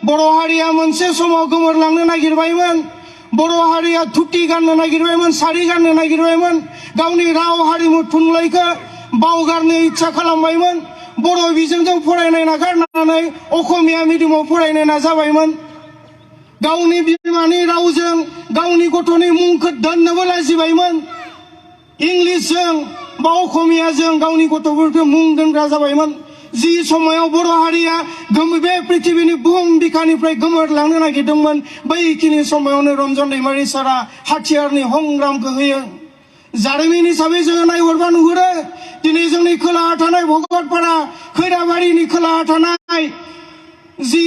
बर' हारिया मोनसे समाव गोमोरलांनो नागिरबायमोन बर' हारिया धुति गाननो नागिरबायमोन सारि गाननो नागिरबायमोन गावनि राव हारिमु थुनलाइखौ बावगारनो इच्छा खालामबायमोन बर' बिजोंजों फरायनाय नागारनानै असमिया मिडियामाव फरायनो नाजाबायमोन गावनि बिमानि रावजों गावनि गथ'नि मुंखौ दोननोबो लाजिबायमोन इंलिसजों बा असमियाजों गावनि गथ'फोरखौ मुं दोनग्रा जाबायमोन जि समाव बर' हारिया बे पृथिबीनि बुहुम बिखानिफ्राय गोमोरलांनो नागिरदोंमोन बैखिनि समावनो रन्जन दैमारि सारा हाथियारनि संग्रामखौ होयो जारिमिन हिसाबै जोङो नायहरबा नुहुरो दिनै जोंनि खोलाहा थानाय भगतपारा खैराबारिनि खोलाहा थानाय जि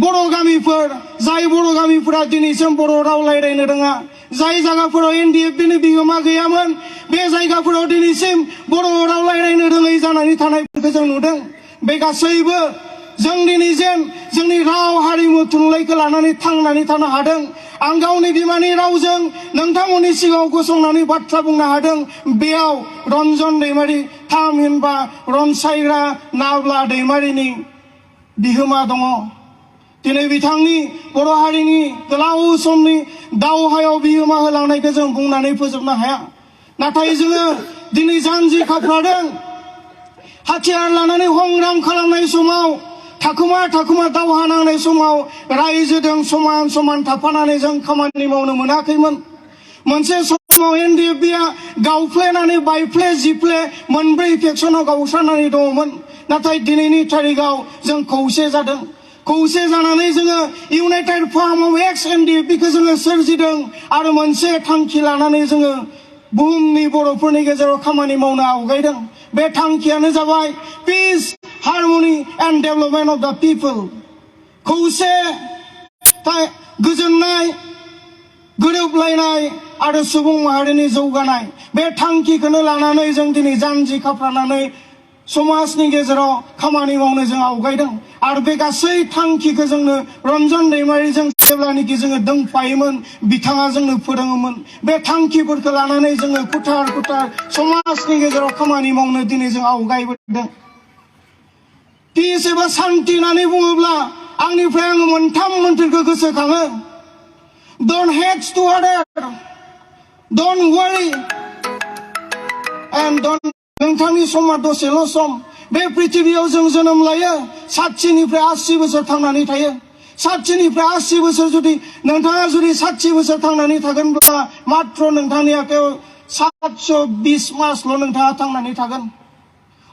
बर' गामिफोर जाय बर' गामिफोरा दिनैसिम बर' राव रायज्लायनो रोङा जाय जायगाफोराव NDFB-नि बिहोमा गैयामोन बे जायगाफोराव दिनैसिम बर' राव रायज्लायनो रोङै जानानै थानायफोरखौ जों नुदों बे गासैबो जों दिनै जेन जोंनि राव हारिमु थुनलाइखौ लानानै थांनानै थानो हादों आं गावनि बिमानि रावजों नोंथांमोननि सिगाङाव गसंनानै बाथ्रा बुंनो हादों बेयाव रन्जन दैमारि थामहिनबा रनसायग्रा नाब्ला दैमारिनि बिहोमा दङ दिनै बिथांनि बर' हारिनि गोलाव समनि दावहायाव बिहोमा होलांनायखौ जों बुंनानै फोजोबनो हाया नाथाय जोङो दिनै जानजि खाफ्रादों हाथियार लानानै संग्राम खालामनाय समाव थाखुमा दावहा नांनाय समाव रायजोजों समान समान थाफानानै जों खामानि मावनो मोनाखैमोन मोनसे समाव NDFB-आ गावफ्लेनानै बायफ्ले जिफ्ले मोनब्रै फेक्सनाव गावस्रानानै दङमोन नाथाय दिनैनि तारिखाव जों खौसे जादों खौसे जानानै जोङो इउनाइटेड फार्म अफ एक्स NDFB-खौ जोङो सोरजिदों आरो मोनसे थांखि लानानै जोङो बुहुमनि बर'फोरनि गेजेराव खामानि मावनो आवगायदों बे थांखियानो जाबाय peace harmony and development of the people खौसे गोजोननाय गोरोबलायनाय आरो सुबुं माहारिनि जौगानाय बे थांखिखौनो लानानै जों दिनै जानजि खाफ्रानानै समाजनि गेजेराव खामानि मावनो जों आवगायदों आरो बे गासै थांखिखौ जोंनो रन्जन दैमारिजों जेब्लानोखि जोङो दोंफायोमोन बिथाङा जोंनो फोरोङोमोन बे थांखिफोरखौ लानानै जोङो कुटार समाजनि गेजेराव खामानि मावनो दिनै जों आवगायबोदों पिस एबा शान्ति होननानै बुङोब्ला आंनिफ्राय आङो मोनथाम मोन्थोरखौ गोसोखाङो don't hate to other don't worry and don't नोंथांनि समा दसेल' सम बे पृथिबीयाव जों जोनोम लायो 60निफ्राय 80 बोसोर थांनानै थायो 60निफ्राय 80 बोसोर जुदि नोंथाङा जुदि 60 बोसोर थांनानै थागोनब्ला मात्र नोंथांनि आखायाव 720 मासल' नोंथाङा थांनानै थागोन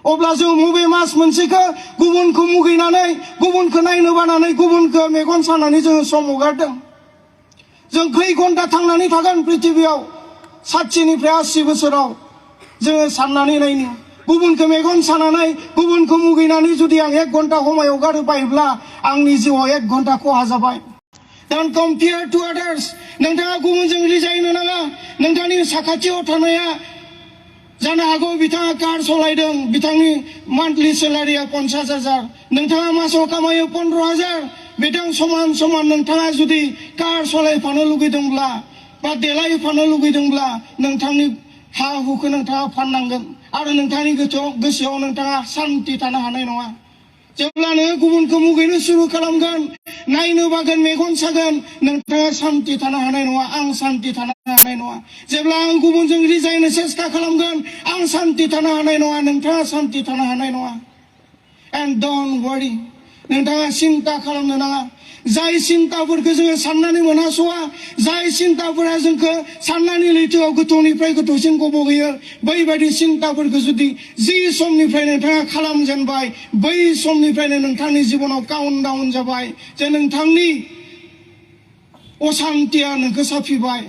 अब्ला जों बबे मास मोनसेखौ गुबुनखौ मुगैनानै गुबुनखौ नायनो बानानै गुबुनखौ मेगन सानानै जोङो सम हगारदों जों खै घन्टा थांनानै थागोन पृथिबीयाव 60निफ्राय 80 बोसोराव जोङो साननानै नायनो गुबुनखौ मेगन सानानै गुबुनखौ मुगैनानै जुदि आं 1 घन्टा समाय हगारोबायब्ला आंनि जिउआव 1 घन्टा खहा जाबाय डोन्ट कम्पेयार टु आदार्स नोंथाङा गुबुनजों रिजायनो नाङा नोंथांनि साखाथियाव थानाया जानो हागौ बिथाङा कार सालायदों बिथांनि मान्थलि सेलारिया 50,000 नोंथाङा मासाव खामायो 15,000 बिथां समान नोंथाङा जुदि कार सालायफानो लुगैदोंब्ला बा देलायफानो लुगैदोंब्ला नोंथांनि हा हुखौ नोंथाङा फाननांगोन आरो नोंथांनि गोसोआव नोंथाङा शान्ति थानो हानाय नङा जेब्ला नोङो गुबुनखौ मुगैनो सुरु खालामगोन नायनो बागोन मेगन सागोन नोंथाङा शान्ति थानो हानाय नङा आं शान्ति थानो हानाय नङा जेब्ला आं गुबुनजों रिजायनो सेस्था खालामगोन आं शान्ति थानो हानाय नङा नोंथाङा शान्ति थानो हानाय नङा एन्ड डोन्ट वरी नोंथाङा सिन्ता खालामनो नाङा जाय सिन्ताफोरखौ जोङो साननानै मोनहास'वा जाय सिन्ताफोरा जोंखौ साननानै लैथोआव गोथौनिफ्राय गोथौसिन गबोहोयो बैबायदि सिन्ताफोरखौ जुदि जि समनिफ्राय नोंथाङा खालामजेनबाय बै समनिफ्रायनो नोंथांनि जिबनाव काउन्टडाउन जाबाय जे नोंथांनि अशान्तिया नोंखौ साफिबाय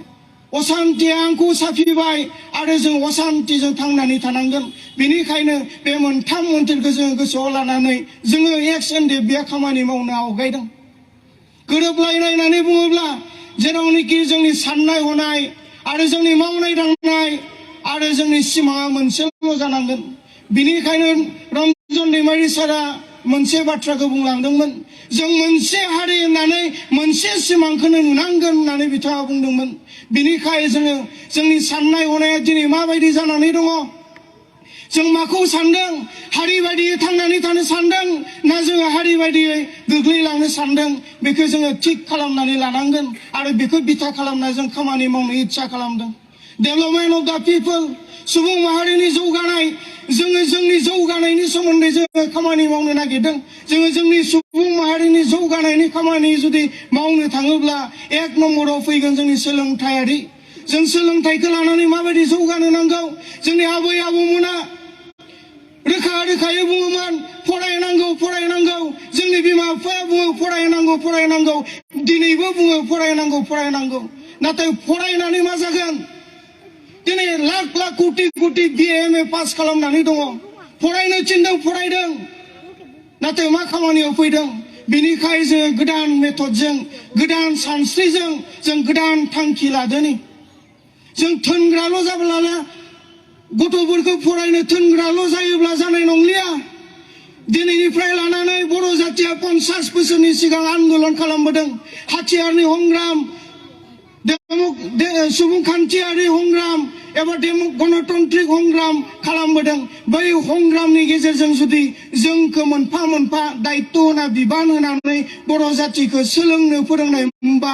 अशान्तिया आंखौ साफिबाय आरो जों अशान्तिजों थांनानै थानांगोन बेनिखायनो बे मोनथाम मोन्थोरखौ जोङो गोसोआव लानानै जोङो एक्स NDFB-आ खामानि मावनो आवगायदों गोरोबलायनाय होननानै बुङोब्ला जेरावनोखि जोंनि साननाय हनाय आरो जोंनि मावनाय दांनाय आरो जोंनि सिमाङा मोनसेल' जानांगोन बिनिखायनो रन्जन दैमारि सारा मोनसे बाथ्राखौ बुंलांदोंमोन जों मोनसे हारि होननानै मोनसे सिमांखौनो नुनांगोन होननानै बिथाङा बुंदोंमोन बिनिखाय जोङो जोंनि साननाय हनाया दिनै माबायदि जानानै दङ जों माखौ सानदों हारि बायदियै थांनानै थानो सानदों ना जोङो हारि बायदियै गोग्लैलांनो सानदों बेखौ जोङो थिग खालामनानै लानांगोन आरो बेखौ बिथा खालामना जों खामानि मावनो इच्छा खालामदों डेभेलपमेन्ट अफ दा पिपल सुबुं माहारिनि जौगानाय जोङो जोंनि जौगानायनि सोमोन्दै जोङो खामानि मावनो नागिरदों जोङो जोंनि सुबुं माहारिनि जौगानायनि खामानि जुदि मावनो थाङोब्ला एक नम्बराव फैगोन जोंनि सोलोंथायारि जों सोलोंथाइखौ लानानै माबायदि जौगानो नांगौ जोंनि आबै आबौमोना रोखा रोखायै बुङोमोन फरायनांगौ फरायनांगौ जोंनि बिमा बिफाया बुङो फरायनांगौ फरायनांगौ दिनैबो बुङो फरायनांगौ फरायनांगौ नाथाय फरायनानै मा जागोन दिनै लाख लाख कोटि कोटि BA MA पास खालामनानै दङ फरायनो थिनदों फरायदों नाथाय मा खामानियाव फैदों बिनिखाय जोङो गोदान मेथडजों गोदान सानस्रिजों जों गोदान थांखि लादोनि जों थोनग्राल' जाब्ला गथ'फोरखौ फरायनो थोनग्राल' जायोब्ला जानाय नंलिया दिनैनिफ्राय लानानै बर' जातिया 50 बोसोरनि सिगां आन्दोलन खालामबोदों हाथियारनि हंग्राम सुबुंखान्थियारि हंग्राम एबा गणतन्त्रिक हंग्राम खालामबोदों बै हंग्रामनि गेजेरजों जुदि जोंखौ मोनफा मोनफा दायित्व होना बिबान होनानै बर' जातिखौ सोलोंनो फोरोंनाय मोनबा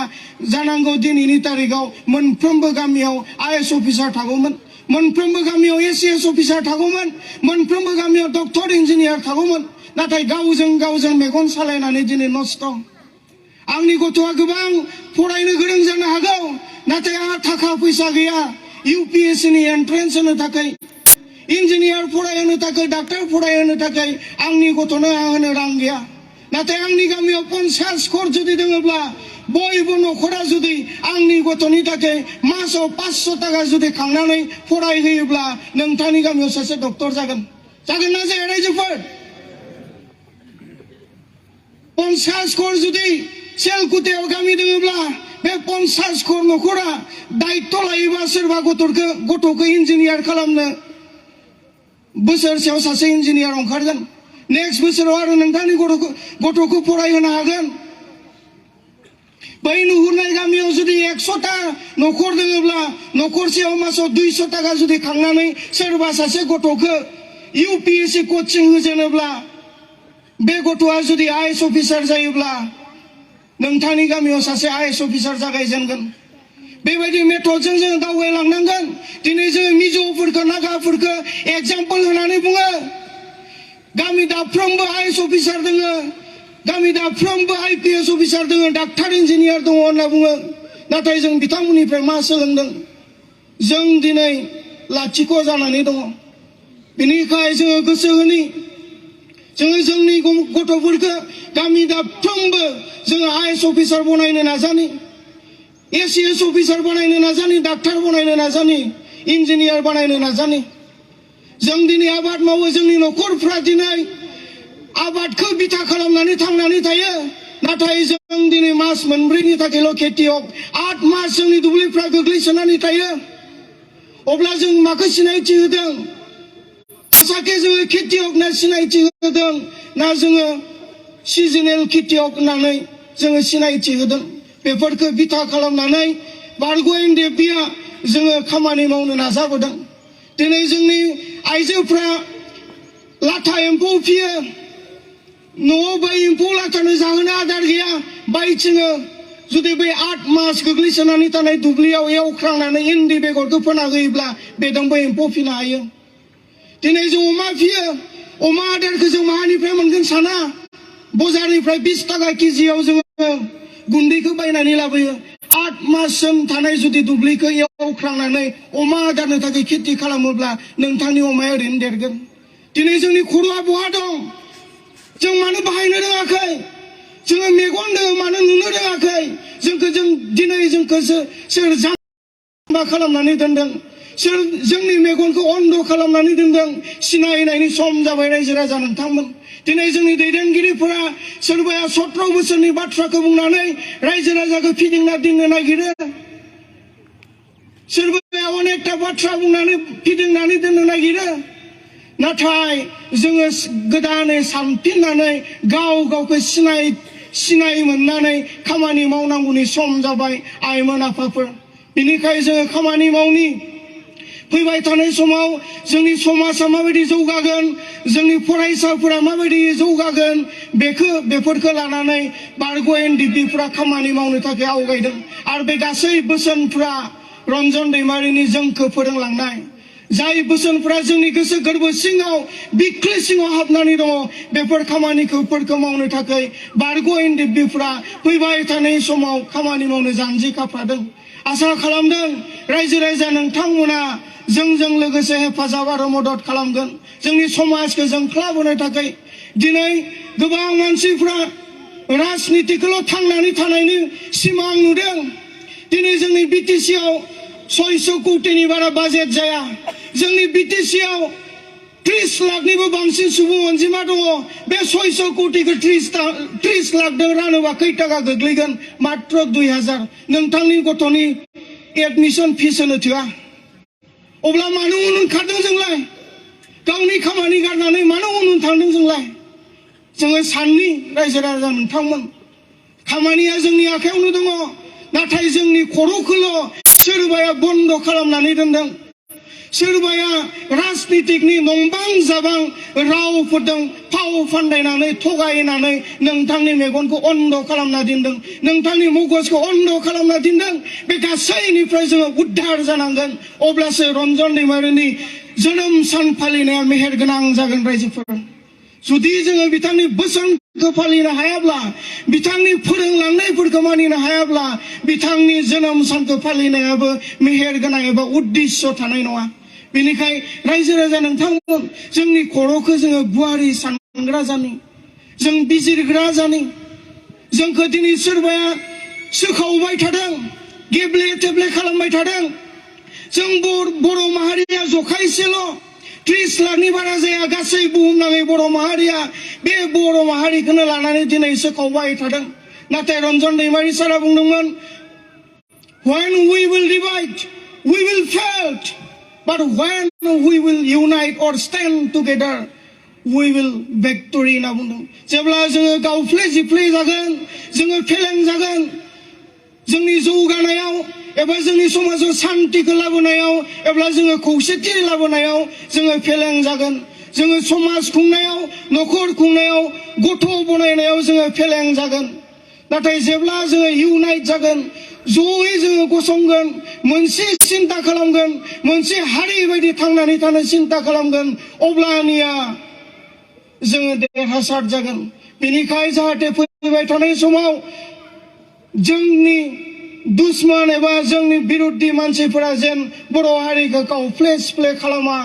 जानांगौ दिनैनि तारिखाव मोनफ्रोमबो गामियाव IAS अफिसार थागौमोन मोनफ्रोमबो गामियाव ACS अफिसार थागौमोन मोनफ्रोमबो गामियाव डक्टर इन्जिनियार थागौमोन नाथाय गावजों मेगन सालायनानै दिनै नस्त आंनि गथ'आ गोबां फरायनो गोरों जानो हागौ नाथाय आंहा थाखा फैसा गैया UPSC नि एन्ट्रेन्स होनो थाखाय इन्जिनियार फरायहोनो थाखाय डाक्टर फरायहोनो थाखाय आंनि गथ'नो आं होनो रां गैया नाथाय आंनि गामियाव 50 खर जुदि दङब्ला बयबो न'खरा जुदि आंनि गथ'नि थाखाय मासाव 500 थाखा जुदि खांनानै फरायहोयोब्ला नोंथांनि गामियाव सासे डक्टर जागोन ना जाया रायजोफोर 50 खर जुदि सेलकुटायाव गामि दङब्ला बे 50 खर न'खरा दायित्व लायोबा सोरबा गथ'खौ इन्जिनियार खालामनो बोसोरसेयाव सासे इन्जिनियार ओंखारगोन नेक्स्ट बोसोराव आरो नोंथांनि गथ'खौ फरायहोनो हागोन बै नुहुरनाय गामियाव जुदि 100टा न'खर दङब्ला न'खरसेयाव मासाव 200 थाखा जुदि खांनानै सोरबा सासे गथ'खौ UPSC कचिं होजेनोब्ला बे गथ'आ जुदि IAS अफिसार जायोब्ला नोंथांनि गामियाव सासे IAS अफिसार जागायजेनगोन बेबायदि मेथडजों जों दावगालांनांगोन दिनै जों मिज'फोरखौ नागाफोरखौ एग्जाम्पल होनानै बुङो गामि दाफ्रोमबो IAS अफिसार दोङो गामि दाफ्रोमबो IPS अफिसार दोङो डाक्टार इन्जिनियार दङ होनना बुङो नाथाय जों बिथांमोननिफ्राय मा सोलोंदों जों दिनै लाथिख' जानानै दङ बेनिखाय जोङो गोसो होनि जोङो जोंनि गथ'फोरखौ गामि दाफ्रोमबो जोङो IAS अफिसार बनायनो नाजानि ACS अफिसार बनायनो नाजानि डाक्टार बनायनो नाजानि इन्जिनियार बनायनो नाजानि जों दिनै आबाद मावो जोंनि न'खरफ्रा दिनै आबादखौ बिथा खालामनानै थांनानै थायो नाथाय जों दिनै मास मोनब्रैनि थाखायल' खेतियक 8 मास जोंनि दुब्लिफ्रा गोग्लैसोनानै थायो अब्ला जों माखौ सिनायथि होदों आसाके जोङो खेतियक होनना सिनायथि होदों ना जोङो सिजनेल खेतियक होननानै जोङो सिनायथि होदों बेफोरखौ बिथा खालामनानै बारग' NDFBआ जोङो खामानि मावनो नाजाबोदों दिनै जोंनि आइजोफ्रा लाथा एम्फौ फियो न'आव बै एम्फौ लाथानो जाहोनो आदार गैया बायथिङो जुदि बै 8 मास गोग्लैसोनानै थानाय दुब्लियाव एवख्रांनानै इन्दि बेगरखौ फोना होयोब्ला बेजोंबो एम्फौ फिनो हायो दिनै जों अमा फियो अमा आदारखौ जों माहानिफ्राय मोनगोन साना बजारनिफ्राय 20 थाखा केजियाव जोङो गुन्दैखौ बायनानै लाबोयो 8 माससिम थानाय जुदि दुब्लिखौ एवख्रांनानै अमा आदारनो थाखाय खेति खालामोब्ला नोंथांनि अमाया ओरैनो देरगोन दिनै जोंनि खर'आ बहा दं जों मानो बाहायनो रोङाखै जोङो मेगन दङ मानो नुनो रोङाखै जों दिनै जोंखौ सोर जाम्बा खालामनानै दोनदों सोर जोंनि मेगनखौ अन्ध खालामनानै दोनदों सिनायनायनि सम जाबाय रायजो राजा नोंथांमोन दिनै जोंनि दैदेनगिरिफोरा सोरबाया 17 बोसोरनि बाथ्राखौ बुंनानै रायजो राजाखौ फिदिंना दोननो नागिरो सोरबाया अनेकथा बाथ्रा बुंनानै फिदिंनानै दोननो नागिरो नाथाय जोङो गोदानै सानफिननानै गावखौ सिनाय मोननानै खामानि मावनांगौनि सम जाबाय आइमोन आफाफोर बेनिखाय जोङो खामानि मावनि फैबाय थानाय समाव जोंनि समाजा माबायदि जौगागोन जोंनि फरायसाफोरा माबायदि जौगागोन बेफोरखौ लानानै बारग' एनडिपिफोरा खामानि मावनो थाखाय आवगायदों आरो बे गासै बोसोनफ्रा रन्जन दैमारिनि जोंखौ फोरोंलांनाय जाय बोसोनफ्रा जोंनि गोसो गोरबो सिङाव बिख्लो सिङाव हाबनानै दङ बेफोर खामानिफोरखौ मावनो थाखाय बारग' एनडिपिफोरा फैबाय थानाय समाव खामानि मावनो जानजि खाफ्रादों आसा खालामदों रायजो राजा नोंथांमोना जोंजों लोगोसे हेफाजाब आरो मदद खालामगोन जोंनि समाजखौ जोंख्लाबहोनो थाखाय दिनै गोबां मानसिफ्रा राजनितिखौल' थांनानै थानायनि सिमां नुदों दिनै जोंनि बिटिसिआव 600 कोटिनि बारा बाजेट जाया जोंनि बिटिसिआव 30 लाखनिबो बांसिन सुबुं अनजिमा दङ बे 600 कोटिखौ 30 लाखजों रानोबा खै थाखा गोग्लैगोन मात्र 2000 नोंथांनि गथ'नि एडमिशन फिस होनो थोआ अब्ला मानो उन ओंखारदों जोंलाय गावनि खामानि गारनानै मानो उन थांदों जोंलाय जोङो साननि रायजो राजा नोंथांमोन खामानिया जोंनि आखायावनो दङ नाथाय जोंनि खर'खौल' सोरबाया बन्द खालामनानै दोनदों सोरबाया राजनितिकनि नंबां जाबां रावफोरजों फाव फान्दायनानै थगायनानै नोंथांनि मेगनखौ अन्ध खालामना दोनदों नोंथांनि मगजखौ अन्ध खालामना दोनदों बे गासैनिफ्राय जोङो उद्धार जानांगोन अब्लासो रन्जन दैमारिनि जोनोम सान फालिनाया मेहेर गोनां जागोन रायजोफोर जुदि जोङो बिथांनि बोसोनखौ फालिनो हायाब्ला बिथांनि फोरोंलांनायफोरखौ मानिनो हायाब्ला बिथांनि जोनोम सानखौ फालिनायाबो मेहेर गोनां एबा उद्देश्य थानाय नङा बेनिखाय रायजो राजा नोंथांमोन जोंनि खर'खौ जोङो गुवारै सानग्रा जानि जों बिजिरग्रा जानि जोंखौ दिनै सोरबाया सोखावबाय थादों गेब्ले थेब्ले खालामबाय थादों जों बर' माहारिया जखायसेल' 30 लाखनि बारा जाया गासै बुहुमनाङै बर' माहारिया बे बर' माहारिखौनो लानानै दिनै सोखावबाय थादों नाथाय रन्जन दैमारि सारा बुंदोंमोन when we will divide we will fail but when we will unite or stand together we will victory होनना बुंदों जेब्ला जोङो गावफ्ले जिफ्ले जागोन जोङो फेलें जागोन जोंनि जौगानायाव एबा जोंनि समाजाव शान्तिखौ लाबोनायाव एबा जोङो खौसेथि लाबोनायाव जोङो फेलें जागोन जोङो समाज खुंनायाव न'खर खुंनायाव गथ' बनायनायाव जोङो फेलें जागोन नाथाय जेब्ला जोङो इउनाइट जागोन जयै जोङो गसंगोन मोनसे सिन्ता खालामगोन मोनसे हारि बायदि थांनानै थानो सिन्ता खालामगोन अब्लानिया जोङो देरहासार जागोन बेनिखाय जाहाथे फैबाय थानाय समाव जोंनि दुश्मन एबा जोंनि बिरुद्धी मानसिफोरा जेन बर' हारिखौ गावफ्ले सिफ्ले खालामा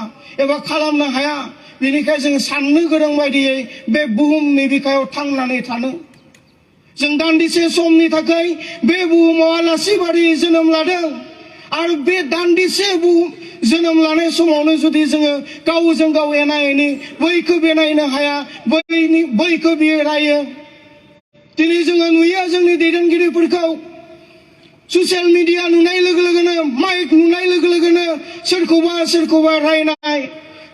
एबा खालामनो हाया बेनिखाय जों साननो गोरों बायदियै बे बुहुमनि बिखायाव थांनानै थानो जों दान्दिसे समनि थाखाय बे बुहुमाव आलासि बायदि जोनोम लादों आरो बे दान्दिसे बुहुम जोनोम लानाय समावनो जुदि जोङो गावजों गाव एना एनि बैखौ बेनायनो हाया बैखौ बियो रायो दिनै जोङो नुयो जोंनि दैदेनगिरिफोरखौ ससियेल मिडिया नुनाय लोगो लोगोनो माइक नुनाय लोगो लोगोनो सोरखौबा रायनाय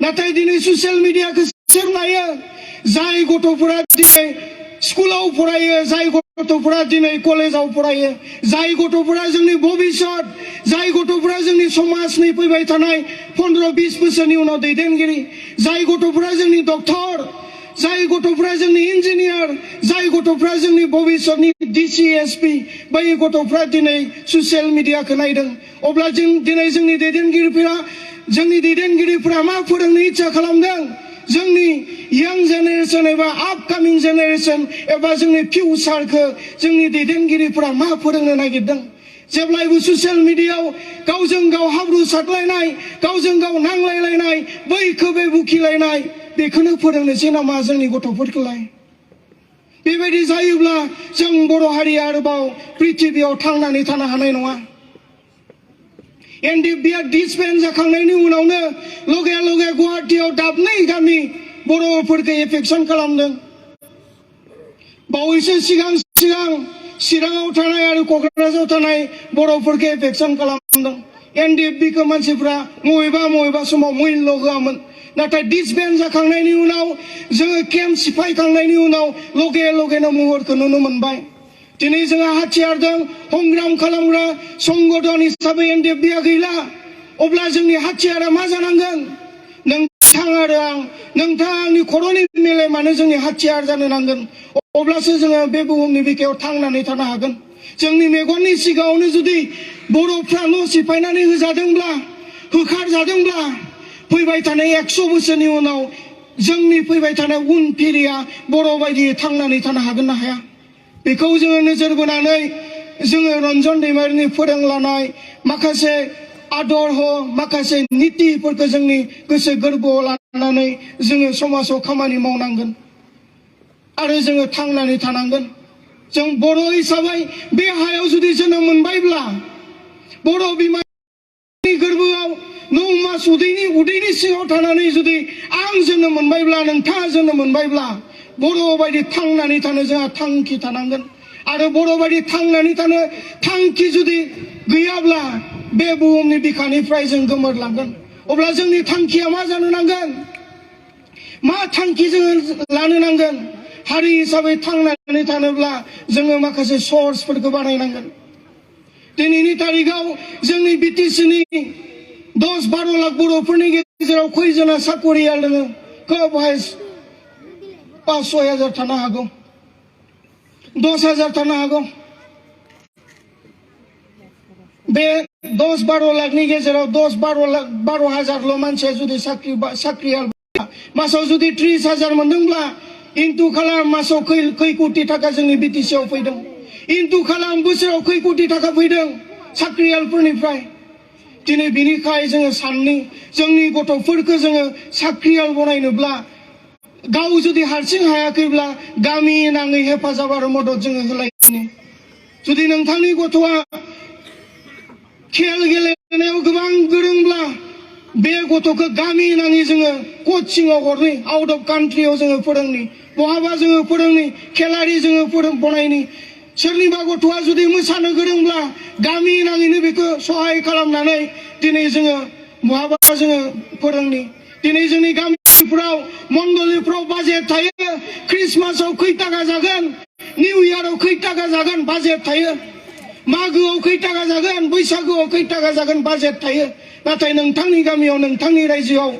नाथाय दिनै ससियेल मिडियाखौ सोर नायो जाय गथ'फोरा दिनै स्कुलाव फरायो जाय गथ'फोरा दिनै कलेजाव फरायो जाय गथ'फोरा जोंनि भबिष्यत जाय गथ'फोरा जोंनि समाजनि फैबाय थानाय 15-20 बोसोरनि उनाव दैदेनगिरि जाय गथ'फोरा जोंनि डक्टर जाय गथ'फोरा जोंनि इन्जिनियार जाय गथ'फोरा जोंनि भबिष्यतनि डिसि एसपि बै गथ'फोरा दिनै ससियेल मिडियाखौ नायदों अब्ला जों दिनै जोंनि दैदेनगिरिफोरा मा फोरोंनो इच्छा खालामदों जोंनि यां जेनेरेशन एबा आपकामिं जेनेरेशन एबा जोंनि फिउचारखौ जोंनि दैदेनगिरिफोरा मा फोरोंनो नागिरदों जेब्लायबो ससियेल मिडियायाव गावजों गाव हाब्रु सारलायनाय गावजों गाव नांलायलायनाय बैखौ बे बुखिलायनाय बेखौनो फोरोंनोसै नामा जोंनि गथ'फोरखौलाय बेबायदि जायोब्ला जों बर' हारिया आरोबाव पृथिबियाव थांनानै थानो हानाय नङा एनडिपिआ डिसबेन्ड जाखांनायनि उनावनो लगे लगे गुवाहाटीयाव दाबनै गामि बर'फोरखौ एफेक्सन खालामदों बावैसो सिगां चिराङाव थानाय आरो क'क्राझाराव थानाय बर'फोरखौ एफेक्सन खालामदों एनडिपिखौ मानसिफ्रा मबेबा समाव मुल्य होआमोन नाथाय डिसबेन्ड जाखांनायनि उनाव जोङो केम्प सिफायखांनायनि उनाव लगे लगेनो महरखौ नुनो मोनबाय दिनै जोंहा हाथियारजों संग्राम खालामग्रा संगठन हिसाबै एनडिपिआ गैला अब्ला जोंनि हाथियारा मा जानांगोन नोंथां आरो आं नोंथांनि खर'नि मेलेमानो जोंनि हाथियार जानो नांगोन अब्लासो जोङो बे बुहुमनि बिखायाव थांनानै थानो हागोन जोंनि मेगननि सिगाङावनो जुदि बर'फ्रा न' सिफायनानै होजादोंब्ला होखारजादोंब्ला फैबाय थानाय 100 बोसोरनि उनाव जोंनि फैबाय थानाय उन फिरिया बर' बायदि थांनानै थानो हागोन ना हाया बेखौ जोङो नोजोर बोनानै जोङो रन्जन दैमारिनि फोरोंलानाय माखासे आदर माखासे नीतिफोरखौ जोंनि गोसो गोरबोआव लानानै जोङो समाजाव खामानि मावनांगोन आरो जोङो थांनानै थानांगोन जों बर' हिसाबै बे हायाव जुदि जोनोम मोनबायब्ला बर' बिमानि गोरबोआव 9 मास उदैनि सिङाव थानानै जुदि आं जोनोम मोनबायब्ला नोंथाङा जोनोम मोनबायब्ला बर' बायदि थांनानै थानो जोंहा थांखि थानांगोन आरो बर' बायदि थांनानै थानो थांखि जुदि गैयाब्ला बे बुहुमनि बिखानिफ्राय जों गोमोरलांगोन अब्ला जोंनि थांखिया मा जानो नांगोन मा थांखि जोङो लानो नांगोन हारि हिसाबै थांनानै थानोब्ला जोङो माखासे सर्सफोरखौ बानायनांगोन दिनैनि तारिखाव जोंनि बिटिसिनि 10-12 लाख बर'फोरनि गेजेराव खैजना साकरियाल दङ खोब हाइस 500 हाजार थानो हागौ 10,000 थानो हागौ बे 10-12 लाखनि गेजेराव 10-12 हाजारल' मानसिया जुदि साख्रियाल मासाव जुदि 30,000 मोनदोंब्ला इन्टु खालाम मासाव खै कोटि थाखा जोंनि बिटिसिआव फैदों इन्टु खालाम बोसोराव खै कोटि थाखा फैदों साख्रियालफोरनिफ्राय दिनै बिनिखाय जोङो साननि जोंनि गथ'फोरखौ जोङो साख्रियाल बनायनोब्ला गाव जुदि हारसिं हायाखैब्ला गामि नाङै हेफाजाब आरो मदद जोङो होलायनो जुदि नोंथांनि गथ'आ खेल गेलेनायाव गोबां गोरोंब्ला बे गथ'खौ गामि नाङै जोङो कचिंआव हरनि आउट अफ कान्ट्रियाव जोङो फोरोंनि बहाबा जोङो फोरोंनि खेलारि जोङो बनायनि सोरनिबा गथ'आ जुदि मोसानो गोरोंब्ला गामि नाङैनो बेखौ सहाय खालामनानै दिनै जोङो बहाबा जोङो फोरोंनि दिनै जोंनि गामिफ्राव मण्डलिफ्राव बाजेट थायो क्रिसमासाव खै थाखा जागोन निउ इयाराव खै थाखा जागोन बाजेट थायो मागोआव खै थाखा जागोन बैसागोआव खै थाखा जागोन बाजेट थायो नाथाय नोंथांनि गामियाव नोंथांनि रायजोआव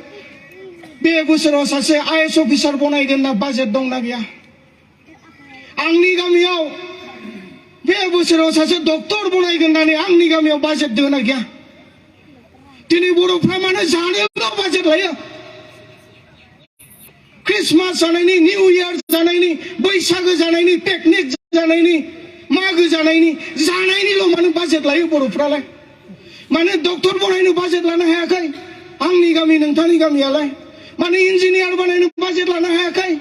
बे बोसोराव सासे आइएस अफिसार बनायगोन ना बाजेट दंना गैया आंनि गामियाव बे बोसोराव सासे डक्टर बनायगोन होननानै आंनि गामियाव बाजेट दंना गैया दिनै बर'फ्रा मानो जानोल' बाजेट लायो क्रिसमास जानायनि निउ इयार जानायनि बैसागो जानायनि पिकनिक जानायनि मागो जानायनिल' मानो बाजेट लायो बर'फ्रालाय माने डक्टर बनायनो बाजेट लानो हायाखै आंनि गामि नोंथांनि गामियालाय माने इन्जिनियार बानायनो बाजेट लानो हायाखै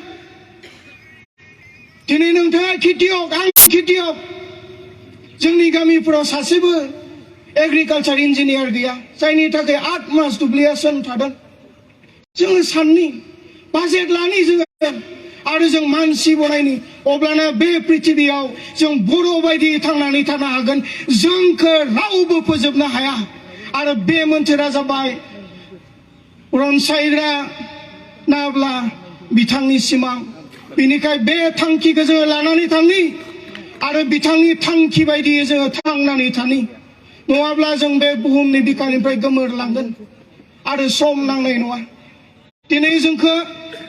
दिनै नोंथाङा खेतियक आं खेतियक जोंनि गामिफोराव सासेबो एग्रिकालचार इन्जिनियार गैया जायनि थाखाय 8 मास दुब्लिया सोन थादों जोङो साननि बाजेट लानि जोङो आरो जों मानसि बनायनि अब्लाना बे पृथिबियाव जों बर' बायदि थांनानै थानो हागोन जोंखौ रावबो फोजोबनो हाया आरो बे मोनसेया जाबाय रनसायग्रा नाब्ला बिथांनि सिमां बेनिखाय बे थांखिखौ जोङो लानानै थांनि आरो बिथांनि थांखि बायदियै जोङो थांनानै थानि नङाब्ला जों बे बुहुमनि बिखानिफ्राय गोमोरलांगोन आरो सम नांनाय नङा दिनै जोंखौ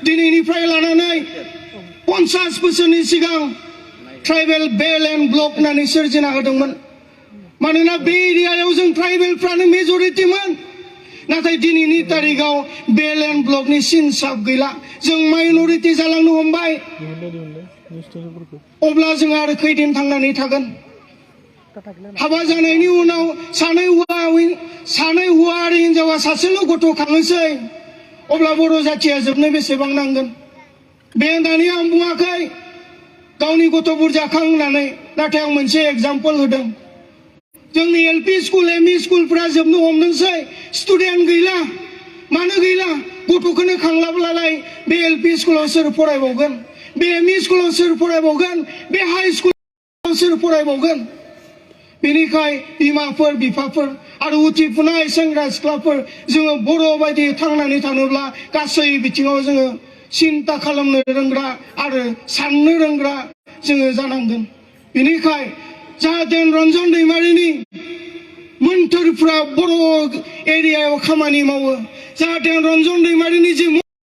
दिनैनिफ्राय लानानै 50 बोसोरनि सिगां ट्राइबेल बेल एन्ड ब्लक होननानै सोरजिना होदोंमोन मानोना बे एरियायाव जों ट्राइबेलफ्रानो मेजरिटिमोन नाथाय दिनैनि तारिखाव बेल एन्ड ब्लकनि सिनसाब गैला जों माइनरिटि जालांनो हमबाय अब्ला जों आरो खैदिन थांनानै थागोन हाबा जानायनि उनाव सानै हौवा आरो हिनजावा सासेल' गथ' खाङोसै अब्ला बर' जाथिया जोबनो बेसेबां नांगोन बे होननानै आं बुङाखै गावनि गथ' बुरजाखां होननानै नाथाय आं मोनसे एग्जाम्पल होदों जोंनि एलपि स्कुल एमइ स्कुलफ्रा जोबनो हमदोंसै स्टुडेन्ट गैला मानो गैला गथ'खौनो खांलाब्लालाय बे एलपि स्कुलाव सोर फरायबावगोन बे एमइ स्कुलाव सोर फरायबावगोन बे हाई स्कुलाव सोर फरायबावगोन बेनिखाय बिमाफोर बिफाफोर आरो उथिफुनाय सेंग्रा सिख्लाफोर जोङो बर' बायदि थांनानै थानोब्ला गासै बिथिङाव जोङो सिन्ता खालामनो रोंग्रा आरो साननो रोंग्रा जोङो जानांगोन बेनिखाय जाहाथे रन्जन दैमारिनि मोन्थोरफ्रा बर' एरियायाव खामानि मावो जाहाथे रन्जन दैमारिनि जि